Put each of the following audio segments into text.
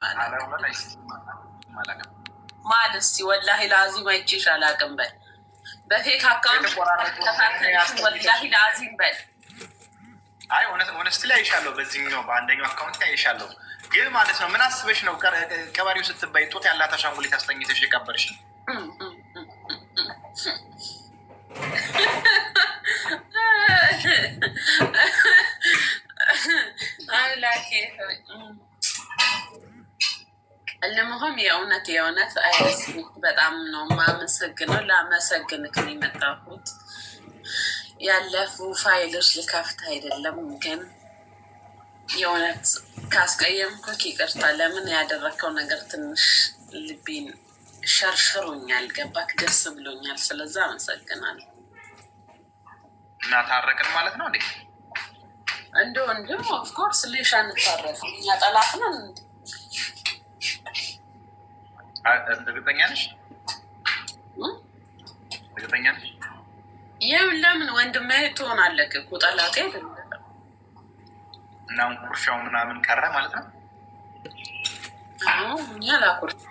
አላውቅም። ማል እስቲ ወላሂ ለአዚም አይቼሽ አላውቅም በል። በ fake account ተካተልሽ ወላሂ ለአዚም በል። አይ honestly አይሻለሁ፣ በዚህኛው በአንደኛው account አይሻለሁ። ግን ማለት ነው ምን አስበሽ ነው ቀበሬው ስትባይ ጡት ያላት አሻንጉሊት አስተኝተሽ የቀበርሽ? አምላኬ ለመሆን የእውነት የእውነት አይረስ በጣም ነው የማመሰግነው። ላመሰግንክ ነው የመጣሁት። ያለፉ ፋይሎች ልከፍት አይደለም፣ ግን የእውነት ካስቀየምኩክ ይቅርታ። ለምን ያደረግከው ነገር ትንሽ ልቤን ሸርሽሮኛል። ገባክ? ደስ ብሎኛል። ስለዛ አመሰግናለሁ። እና ታረቅን ማለት ነው እንዴ? እንደ ወንድም of course ሌሽ አንታረቅም። እኛ ጠላት ነን እንዴ? እርግጠኛ ነሽ? እርግጠኛ ነሽ? ይህም ለምን ወንድሜ ትሆናለህ እኮ ጠላቴ አይደለም። እና አሁን ኩርፊያው ምናምን ቀረ ማለት ነው? እኛ አላኩርፍህም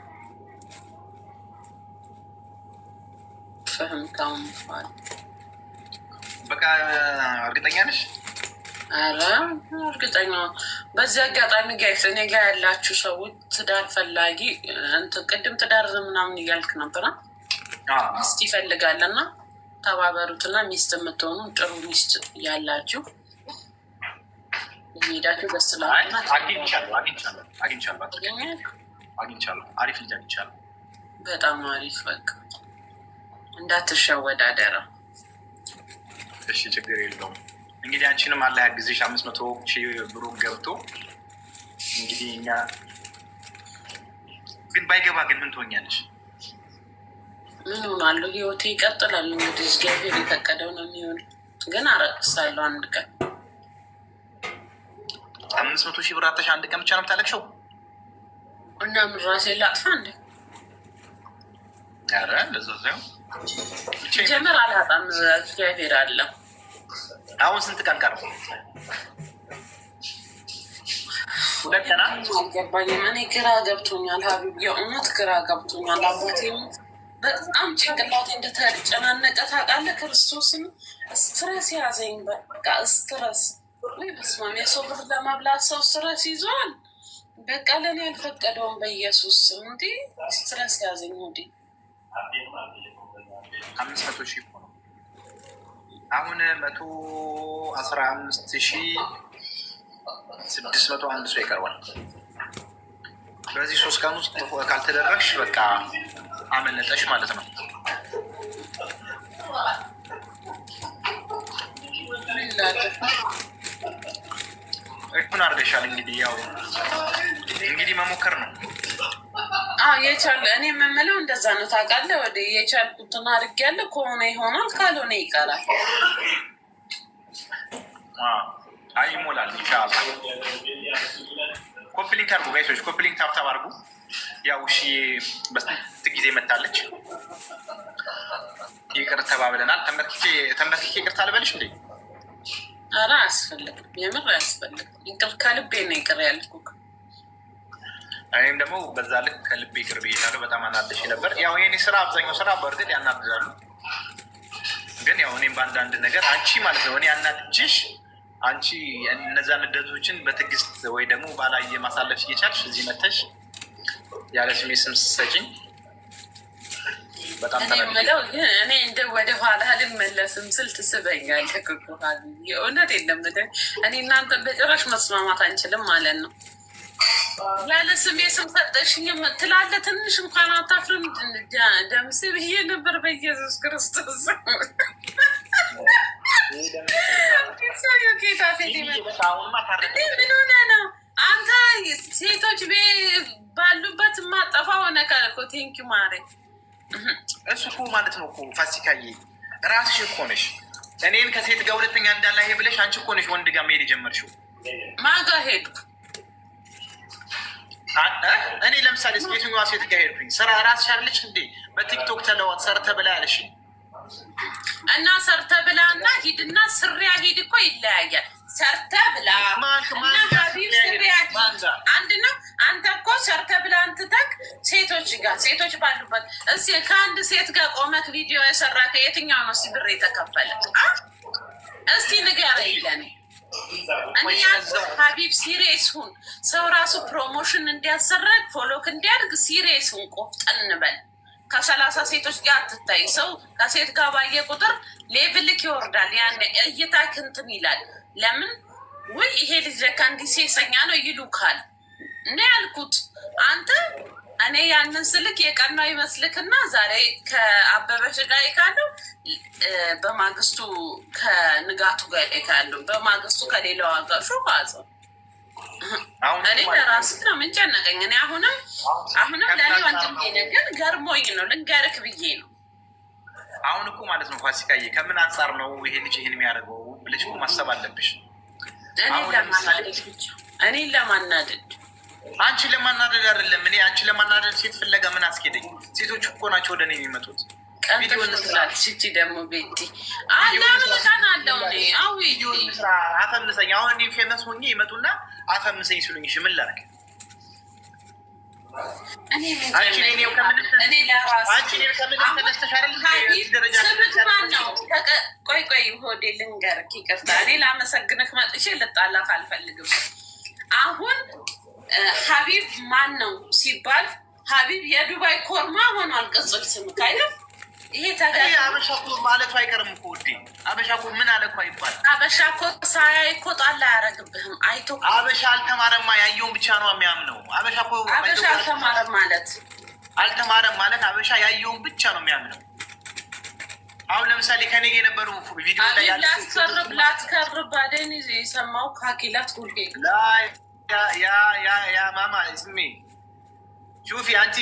ካሁን በኋላ። በቃ እርግጠኛ ነሽ? ኧረ እርግጠኛ። በዚህ አጋጣሚ guys እኔ ጋር ያላችሁ ሰዎች ትዳር ፈላጊ እንትን ቅድም ትዳር ምናምን እያልክ ነበረ። ሚስት ይፈልጋል እና ተባበሩትና ሚስት የምትሆኑ ጥሩ ሚስት ያላችሁ ሄዳችሁ ደስ አግኝቻለሁ አግኝቻለሁ አግኝቻለሁ አግኝቻለሁ። አሪፍ ልጅ አግኝቻለሁ። በጣም አሪፍ። በቃ እንዳትሸወድ አደራ። እሺ ችግር የለውም። እንግዲህ አንቺንም አላህ ያግዝሽ። 500,000 ብሩ ገብቶ እንግዲህ እኛ ግን ባይገባ ግን ምን ትሆኛለሽ? ምን ሆናለሁ? ህይወቴ ይቀጥላል። እንግዲህ እግዚአብሔር የፈቀደው ነው የሚሆን። ግን አረቅሳለሁ አንድ ቀን። 500,000 ብር አጥተሽ አንድ ቀን ብቻ ነው የምታለቅሽው? እና ምን ራሴን ላጥፋ እንዴ? ኧረ እንደዛ ሳይሆን ጀምር አላጣም። እግዚአብሔር አለ። አሁን ስንት ቀን ቀረው? 2 ቀና። አልገባኝም። እኔ ግራ ገብቶኛል ሀቢብ፣ የእውነት ግራ ገብቶኛል። አባቴም በጣም ጭንቅላቴ እንደተጨናነቀ ታውቃለህ። ክርስቶስን stress ያዘኝ። በቃ stress ወይ በስመ አብ። የሰው ብር ለመብላት ሰው stress ይዟል። በቃ ለእኔ ያልፈቀደውን በኢየሱስ ስም እንዲ stress ያዘኝ። ወዲ 500,000 እኮ ነው አሁን 115,601 ሰው ይቀርባል። በዚህ 3 ቀን ውስጥ ካልተደረግሽ በቃ አመለጠሽ ማለት ነው። እኩን አድርገሻል። እንግዲህ ያው እንግዲህ መሞከር ነው። አዎ የቻለ እኔ የምምለው እንደዛ ነው ታውቃለህ። ወደ የቻልኩትን አድርጌያለሁ። ከሆነ ይሆናል፣ ካልሆነ ይቀራል። አይ ይሞላል ኢንሻአላህ። Copy link አድርጉ guys ኦች፣ copy link tap tap አድርጉ። ያው እሺ በስንት ጊዜ መታለች፣ ይቅር ተባብለናል። ተንበርክኬ ይቅርታ ልበልሽ እንዴ? ኧረ አያስፈልግም፣ የምር አያስፈልግም። ይቅር ከልቤ ነው ይቅር ያልኩህ። እኔም ደግሞ በዛ ልክ ከልቤ ይቅር ብዬሻለሁ። በጣም አናደሽ ነበር። ያው የኔ ስራ አብዛኛው ስራ በእርግጥ ያናድዳሉ፣ ግን ያው እኔም በአንዳንድ ነገር አንቺ ማለት ነው እኔ ያናድጅሽ አንቺ እነዛ ንደቶችን በትዕግስት ወይ ደግሞ ባላየ ማሳለፍ እየቻልሽ እዚህ መተሽ ያለ ስሜ ስም ስትሰጪኝ በጣም እኔ የምለው ግን እኔ እንደ ወደ ኋላ ልመለስም ስል ትስበኛለህ እኮ የእውነት የለም። እኔ እናንተ በጭራሽ መስማማት አንችልም ማለት ነው። ያለ ስሜ ስም ሰጠሽኝም ትላለህ። ትንሽ እንኳን አታፍርም? ደምሴ ብዬ ነበር በኢየሱስ ክርስቶስ። ምን ሆነህ ነው አንተ? ሴቶች ባሉበት ማጠፋ ሆነ ካልኮ thank you ማሬ። እሱ እኮ ማለት ነው እኮ ፋሲካዬ ራስሽ እኮ ነሽ እኔን ከሴት ጋር ሁለተኛ እንዳላሄ ብለሽ አንቺ እኮ ነሽ ወንድ ጋር መሄድ የጀመርሽው። ማን ጋር ሄድኩ? እኔ ለምሳሌ የትኛዋ ሴት ጋር ሄድኩኝ? ስራ ራስሽ አይደለሽ እንዴ? በቲክቶክ ተለዋት ሰርተ ብላ ያለሽ እና ሰርተ ብላ እና ሂድና ስሪያ ሂድ እኮ ይለያያል። ሰርተ ብላ እና ሀቢብ ስሪያት አንድ ነው። አንተ እኮ ሰርተ ብላ እንትተክ ሴቶች ጋር ሴቶች ባሉበት እስኪ ከአንድ ሴት ጋር ቆመክ ቪዲዮ የሰራ የትኛው ነው ብር የተከፈለ? እስቲ ንገረኝ ለኔ። እኔ ያልኩት ሀቢብ serious ሁን። ሰው ራሱ promotion እንዲያሰራግ follow ክ እንዲያድግ serious ሁን፣ ቆፍጠን በል። ከ30 ሴቶች ጋር አትታይ። ሰው ከሴት ጋር ባየ ቁጥር level ክ ይወርዳል። ያን እይታክ እንትን ይላል። ለምን ውይ ይሄ ልጅ ለካ እንዲህ ሴሰኛ ነው ይሉካል። እኔ ያልኩት አንተ እኔ ያንን ስልክ የቀናው ይመስልክና ዛሬ ከአበበች ጋር ካለው በማግስቱ ከንጋቱ ጋር ካለው በማግስቱ ከሌላዋ ጋር ሾ እኔ ለራስህ ነው ምን ጨነቀኝ። እኔ አሁንም ለእኔ ወንድሜ ነህ፣ ግን ገርሞኝ ነው ልንገርክ ብዬ ነው። አሁን እኮ ማለት ነው ፋሲካዬ፣ ከምን አንጻር ነው ይሄ ልጅ ይሄን የሚያደርገው ብለሽ እኮ ማሰብ አለብሽ። እኔን ለማናደድ አንቺ ለማናደድ አይደለም። እኔ አንቺ ለማናደድ ሴት ፍለጋ ምን አስኬደኝ? ሴቶች እኮ ናቸው ወደ እኔ የሚመጡት። ቀንቶች ደግሞ ቤቲ ለምን እቀናለሁ እኔ? አፈምሰኝ። አሁን እኔ famous ሆኜ ይመጡና አፈምሰኝ ሲሉኝ እሺ ምን ላድርግ? ቆይ ቆይ ሆዴ ልንገርህ፣ ይቅርታ እኔ ላመሰግንህ መጥቼ ልጣላህ አልፈልግም። አሁን ሀቢብ ማን ነው ሲባል ሀቢብ የዱባይ ኮርማ ሆኗል ቅጽል ስምክ አይደል? ይሄ አበሻ እኮ ማለቱ አይቀርም እኮ ውዴ። አበሻ እኮ ምን አለ እኮ አይባልም። አበሻ እኮ ሳያይ እኮ ጣል አያደርግብህም። አይቶ አበሻ አልተማረማ፣ ያየውን ብቻ ነው የሚያምነው። አበሻ እኮ አበሻ አልተማረም ማለት አልተማረም ማለት አበሻ ያየውን ብቻ ነው የሚያምነው። አሁን ለምሳሌ ከኔ ጋር የነበሩ ቪዲዮ ላይ ላትከርብ ላትከርብ ባደን የሰማው ካኪላት ጉልጌ يا يا يا ماما اسمي شوفي انت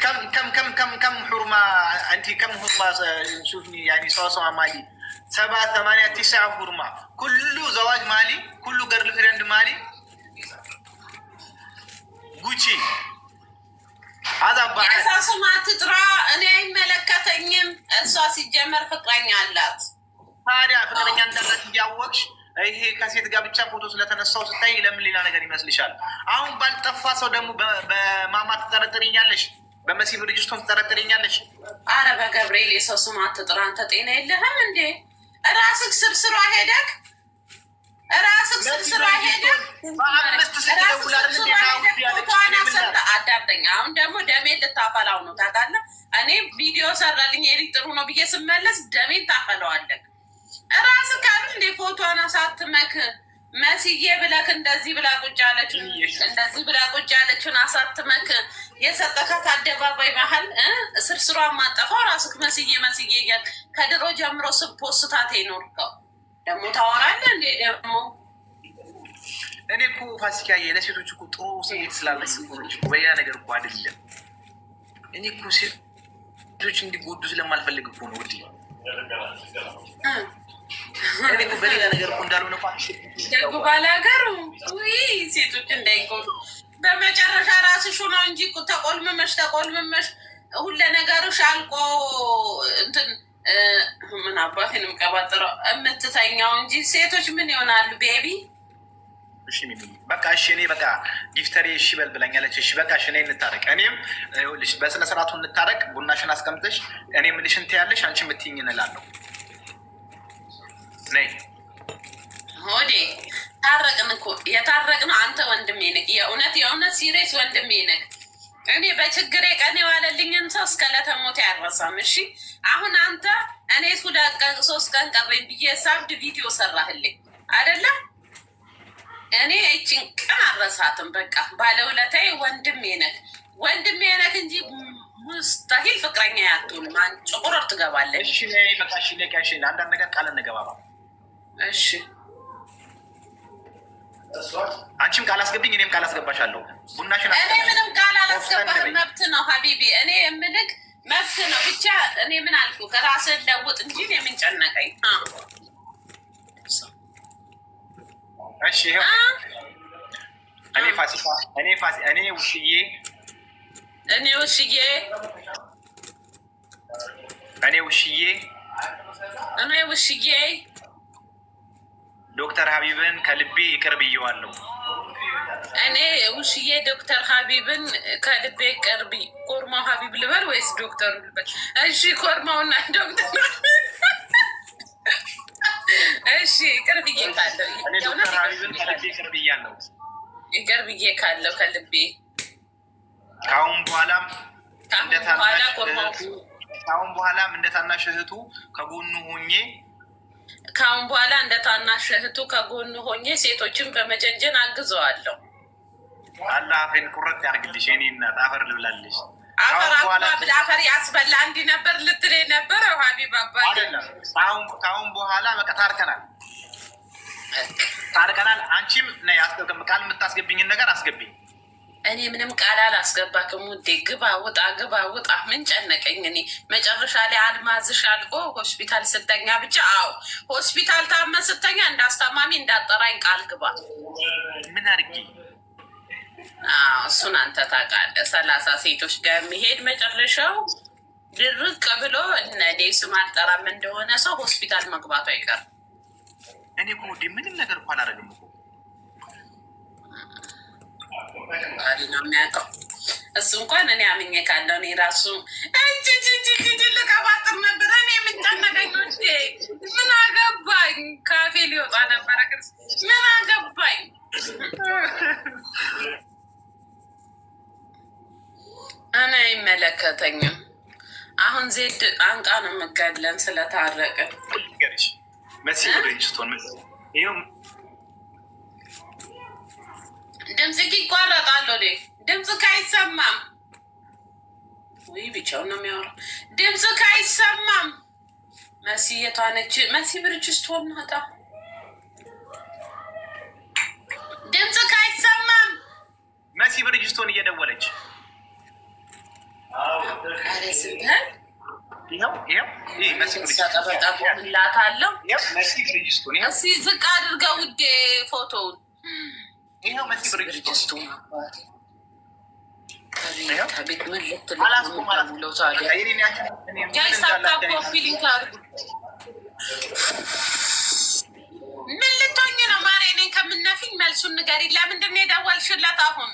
كم كم كم كم كم حرمه انت كم حرمه شوفني يعني سوا مالي 7 8 9 حرمه كله زواج مالي كله girlfriend مالي ጉቺ የሰው ስም አትጥራ። እኔ አይመለከተኝም። እሷ ሲጀመር ፍቅረኛ አላት። ታዲያ ፍቅረኛ እንዳላት እያወቅሽ ይሄ ከሴት ጋር ብቻ ፎቶ ስለተነሳው ስታይ ለምን ሌላ ነገር ይመስልሻል? አሁን ባልጠፋ ሰው ደግሞ በማማ ትጠረጥሪኛለሽ፣ በመሲ ብርጅስቶን ትጠረጥሪኛለሽ። አረ በገብርኤል የሰው ስም አትጥራ። አንተ ጤና የለህም እንዴ? ራስህ ስርስሯ ሄደክ ራስህ ስርስሯ ሄደክ አዳምጠኝ። አሁን ደግሞ ደሜን ልታፈላው ነው ታውቃለህ። እኔ ቪዲዮ ሰራልኝ የልጅ ጥሩ ነው ብዬ ስመለስ ደሜን ታፈላዋለህ። ራስህ ካሉ እንደ ፎቶዋን አሳትመክ መስዬ ብለክ እንደዚህ ብላ ቁጭ ያለችውን እንደዚህ ብላ ቁጭ ያለችውን አሳትመክ የሰጠካት አደባባይ መሀል ስርስሯን ማጠፋው ራስህ መስዬ መስዬ እያልክ ከድሮ ጀምሮ ስፖስታት የኖርከው ደግሞ ታወራለህ እንዴ? ደግሞ እኔ እኮ ፋሲካዬ ለሴቶች እኮ ጥሩ ስሜት ስላለኝ እኮ በሌላ ነገር እኮ አይደለም። እኔ እኮ ሴቶች እንዲጎዱ ስለማልፈልግ እኮ ነው ውዴ። እኔ እኮ በሌላ ነገር እኮ እንዳልሆነ እኮ ደጉ ባላገሩ ሴቶች እንዳይጎዱ በመጨረሻ ራስሽ ነው እንጂ ተቆልምመሽ ተቆልምመሽ ሁለ ነገርሽ አልቆ እንትን ምን አባቴን የምቀባጥረው የምትተኛው እንጂ ሴቶች ምን ይሆናሉ? baby እሺ ሚሚ በቃ እሺ፣ እኔ በቃ gifter ኤ እሺ በል ብላኛለች። እሺ በቃ እሺ፣ እኔ እንታረቅ። እኔም ይኸውልሽ በስነ ስርዓቱ እንታረቅ። ቡናሽን አስቀምጠሽ እኔ የምልሽን ትያለሽ፣ አንቺ የምትይኝ እንላለሁ። ነይ ሆዴ ታረቅን እኮ የታረቅነው አንተ ወንድሜ ነህ። የእውነት የእውነት serious ወንድሜ ነህ። እኔ በችግሬ ቀን የዋለልኝን ሰው እስከ ዕለተ ሞቴ አልረሳም። እሺ አሁን አንተ እኔ 2 ቀን 3 ቀን ቀረኝ ብዬ ሳብድ ቪዲዮ ሰራህልኝ አይደለ? እኔ እችን ቀን አልረሳትም። በቃ ባለውለታዬ ወንድሜ ነህ፣ ወንድሜ ነህ እንጂ ሙስተሂል ፍቅረኛ ያትሆን ማን ጭቁርር ትገባለች። እሺ በቃ እሺ፣ እሺ፣ አንዳንድ ነገር ቃል እንገባባ። እሺ አንቺም ቃል አስገብኝ፣ እኔም ቃል አስገባሻለሁ። ቡናሽን እኔ ምንም ቃል አላስገባህም። መብት ነው ሀቢቢ፣ እኔ የምልክ መብት ነው። ብቻ እኔ ምን አልኩ? ከራስህን ለውጥ እንጂ እኔ ምን ጨነቀኝ? እሺ ይኸው እኔ ፋሲካ እኔ ፋሲ እኔ ውሽዬ እኔ ውሽዬ እኔ ውሽዬ እኔ ውሽዬ ዶክተር ሀቢብን ከልቤ ይቅር ብዬዋለሁ። እኔ ውሽዬ ዶክተር ሀቢብን ከልቤ ቅርብ፣ ኮርማው ሀቢብ ልበል ወይስ ዶክተሩ ልበል? እሺ ኮርማውና ዶክተር፣ እሺ ይቅር ብዬ ካለው እኔ ዶክተር ሀቢብን ከልቤ ይቅር ብያለሁ። ይቅር ብዬ ካለው ከልቤ። ከአሁን በኋላም ከአሁን በኋላ ኮርማው ከአሁን በኋላም እንደ ታናሽ እህቱ ከጎኑ ሆኜ ከአሁን በኋላ እንደ ታናሽ እህቱ ከጎኑ ሆኜ ሴቶችን በመጀንጀን አግዘዋለሁ። አላህ አፌን ቁርጥ ያርግልሽ የኔ እናት፣ አፈር ልብላልሽ። አፈር አባ አፈር ያስበላ እንዲህ ነበር ልትል የነበረው ሀቢብ አባ? አይደለም። ከአሁን በኋላ በቃ ታርቀናል፣ ታርቀናል። አንቺም ነይ፣ ቃል የምታስገብኝን ነገር አስገብኝ። እኔ ምንም ቃል አላስገባክም ውዴ። ግባ ውጣ፣ ግባ ውጣ። ምን ጨነቀኝ እኔ። መጨረሻ ላይ አልማዝሽ አልቆ ሆስፒታል ስተኛ ብቻ፣ አዎ ሆስፒታል ታመ ስተኛ እንዳስታማሚ እንዳጠራኝ ቃል ግባ። ምን አድርጌ? አዎ እሱን አንተ ታውቃለህ። 30 ሴቶች ጋር የሚሄድ መጨረሻው ድርቅ ብሎ እነ ስም አልጠራም እንደሆነ ሰው ሆስፒታል መግባቱ አይቀርም። እኔ እኮ ውዴ ምንም ነገር እኮ አላደርግም እኮ። ፈጣሪ ነው የሚያውቀው። እሱ እንኳን እኔ አምኜ ካለው እኔ ራሱ እጅ እጅ ልቀባጥር ነበር። እኔ ምን ጨነቀኝ? ውዴ ምን አገባኝ? ካፌ ሊወጣ ነበረ። ምን አገባኝ? እኔ አይመለከተኝም። አሁን ዜድ አንቃ ነው የምገለን ስለታረቅን። መሲ ብርጅስቶን ይኸው። ድምፅ ይቋረጣል። ወዴ ድምፅ ካይሰማም ወይ ብቻውን ነው የሚያወራው። ድምፅ ካይሰማም። መሲ የቷ ነች? መሲ ብርጅስቶን ናታ። ድምፅ ካይሰማም። መሲ ብርጅስቶን እየደወለች። ኧረ ዝም በል። ይኸው ይኸው፣ ይሄ መሲ ጠበቃ ቆምላታለሁ። ይኸው መሲ ብርጅስቶን ይኸው። እስኪ ዝቅ አድርገው ውዴ ፎቶውን። ይኸው መሲ ብርጅስቶን። ብርጅስቶን አባቴ። አቤት ምን ልትል አላስኩም አላስኩም። ነው ታዲያ? Guys, tap tap, copy link አድርጉ። ምን ልትሆኝ ነው ማሬ? እኔን ከምነፊኝ መልሱን ንገሪኝ። ለምንድን ነው የደወልሽለት አሁን?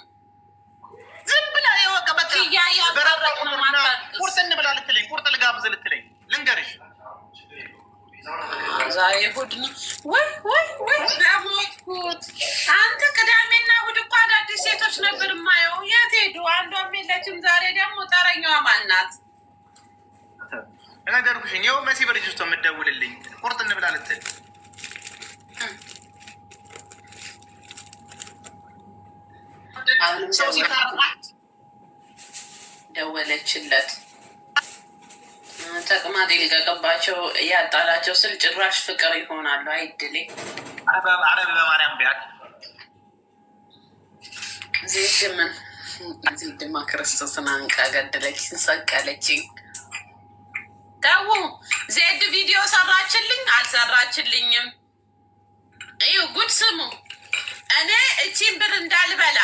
ዝም ብላ ይኸው በቃ ኪያ እያበረረቁ ነው። ማታልቅስ። ቁርጥ እንብላ ልትለኝ፣ ቁርጥ ልጋብዝ ልትለኝ ልንገርሽ። ዛሬ እሑድ ነው። ወይ ወይ ወይ በሞትኩት! አንተ ቅዳሜና እሑድ እኮ አዳዲስ ሴቶች ነበር የማየው። የት ሄዱ? አንዷም የለችም። ዛሬ ደግሞ ተረኛዋ ማን ናት? ነገርኩሽ። ይኸው መሲ ብርጅስቶን የምትደውልልኝ ቁርጥ እንብላ ልትል። አሁንም ሰው ሲታረቅ ደወለችለት። ተቅማጥ ይልቀቅባቸው ያጣላቸው ስል ጭራሽ ፍቅር ይሆናሉ። አይድሌ። አረ በማርያም ቢያት። ዜድ ምን ዜድማ ክርስቶስን አንቃ ገደለችኝ፣ ሰቀለችኝ። ተዉ። ዜድ ቪዲዮ ሰራችልኝ አልሰራችልኝም? እዩ ጉድ ስሙ። እኔ እቺን ብር እንዳልበላ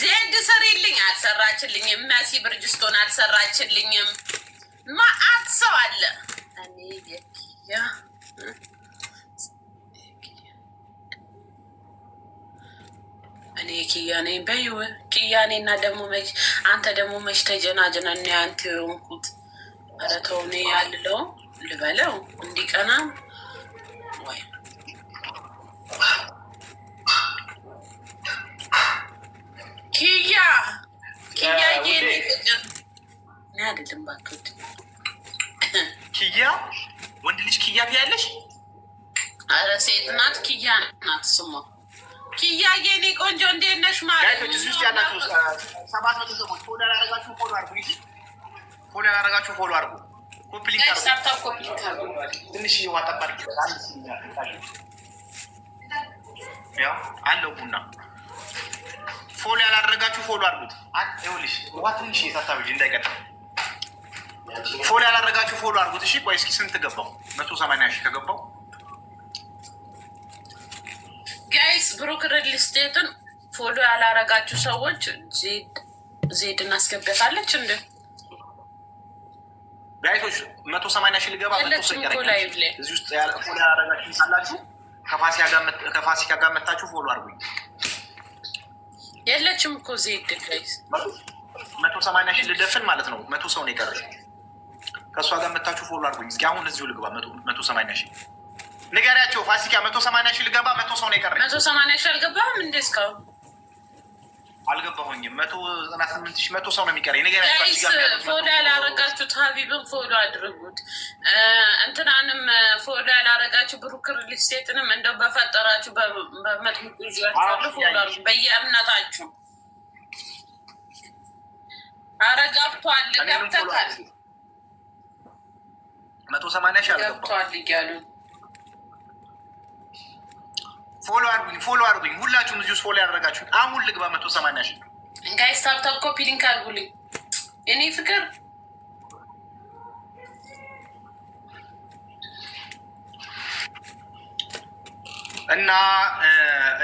ዜድ ስሪልኝ አልሰራችልኝም። መሲ ብርጅስቶን አልሰራችልኝም። ማአት ሰው አለ። እኔ የኪያ እኔ ኪያ ነኝ በይው ኪያ ነኝ። እና ደግሞ መች አንተ ደግሞ መች ተጀናጀና እና አንተ የሆንኩት። ኧረ ተው፣ እኔ ያልለው ልበለው እንዲቀና ወይ ኪያ ኪያ የኔ ፍቅር እኔ አይደለም እባክህ። ኪያ ወንድ ልጅ ኪያ ትያለሽ? ኧረ ሴት ናት፣ ኪያ ናት ስሟ። ኪያ የኔ ቆንጆ እንዴት ነሽ? ማለት Guys ኦች፣ እዚህ ውስጥ ያላችሁ 700 ሰዎች follow ያላረጋችሁ follow አድርጉ። ይሄ follow ያላረጋችሁ follow አድርጉ። Copy link አድርጉ። Tap tap, copy link አድርጉ። ትንሽ ውሃ ጠብ አድርጊ። ያው አለው ቡና። Follow ያላደረጋችሁ follow አድርጉት። ይኸውልሽ ውሃ ትንሽ የታታብጅ እንዳይቀጥል። Follow ያላደረጋችሁ follow አድርጉት። እሺ ቆይ እስኪ ስንት ገባው? 180,000 ከገባው Guys፣ ብሩክ ሪል ስቴትን follow ያላረጋችሁ ሰዎች ዜድ እናስገባታለች እንደ Guys ኦች፣ 180,000 ልገባ 100 ሰው የለችም እኮ ይቀረኛል። Live ላይ። እዚህ ውስጥ follow ያላደረጋችሁ ካላችሁ ከፋሲካ ጋር መታችሁ follow አድርጉኝ። የለችም እኮ ዜድ guys። 180,000 ልደፍን ማለት ነው። 100 ሰው ነው የቀረኝ። ከእሷ ጋር መታችሁ follow አድርጉኝ። እስኪ አሁን እዚሁ ልግባ። 180,000 ንገሪያቸው ፋሲካ፣ 180,000 ልገባ 100 ሰው ነው የቀረኝ። 180,000 አልገባህም እንደ እስካሁን? አልገባሁኝም። 198,000፣ 100 ሰው ነው የሚቀረኝ። ንገሪያቸው። Guys፣ follow ያላረጋችሁት ሀቢብን follow አድርጉት። እንትናንም follow ያላረጋችሁ ብሩክ real estate ንም እንደው በፈጠራችሁ በመጥምቁ ይዟችኋለሁ። Follow አድርጉ በየእምነታችሁ። አረ ገብቷል፣ ገብተካል። 180,000 አልገባም። ገብቷል እያሉ። Follow አድርጉኝ፣ follow አድርጉኝ። ሁላችሁም እዚህ ውስጥ follow ያደረጋችሁ አሁን ልግባ 180,000። Guys፣ tap tap copy link አድርጉልኝ የኔ ፍቅር። እና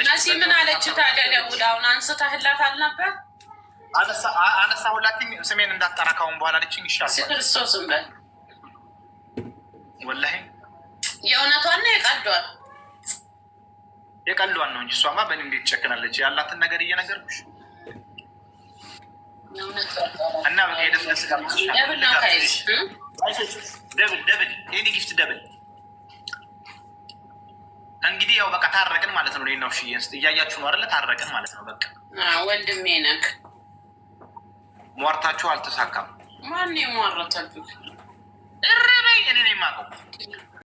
መሲ ምን አለች ታዲያ? ደውላ አሁን አንስተህላት አልነበር? አነሳሁላትኝ። ስሜን እንዳትጠራ ካሁን በኋላ አለችኝ። ይሻል። ክርስቶስን በል። ወላሂ። የእውነቷን ነው የቀዷል? የቀሏን ነው እንጂ እሷማ በእኔ እንዴት ትጨክናለች? ያላትን ነገር እየነገርኩሽ እና በቃ የደስ ደስ Double ነው guys። Double, double, any gift double። እንግዲህ ያው በቃ ታረቅን ማለት ነው። ሌናው ሽየንስ እያያችሁ ነው አይደለ? ታረቅን ማለት ነው። በቃ ወንድሜ ነክ። ሟርታችሁ አልተሳካም። ማን የሟረተብህ? እረ በይ፣ እኔ ነኝ የማውቀው።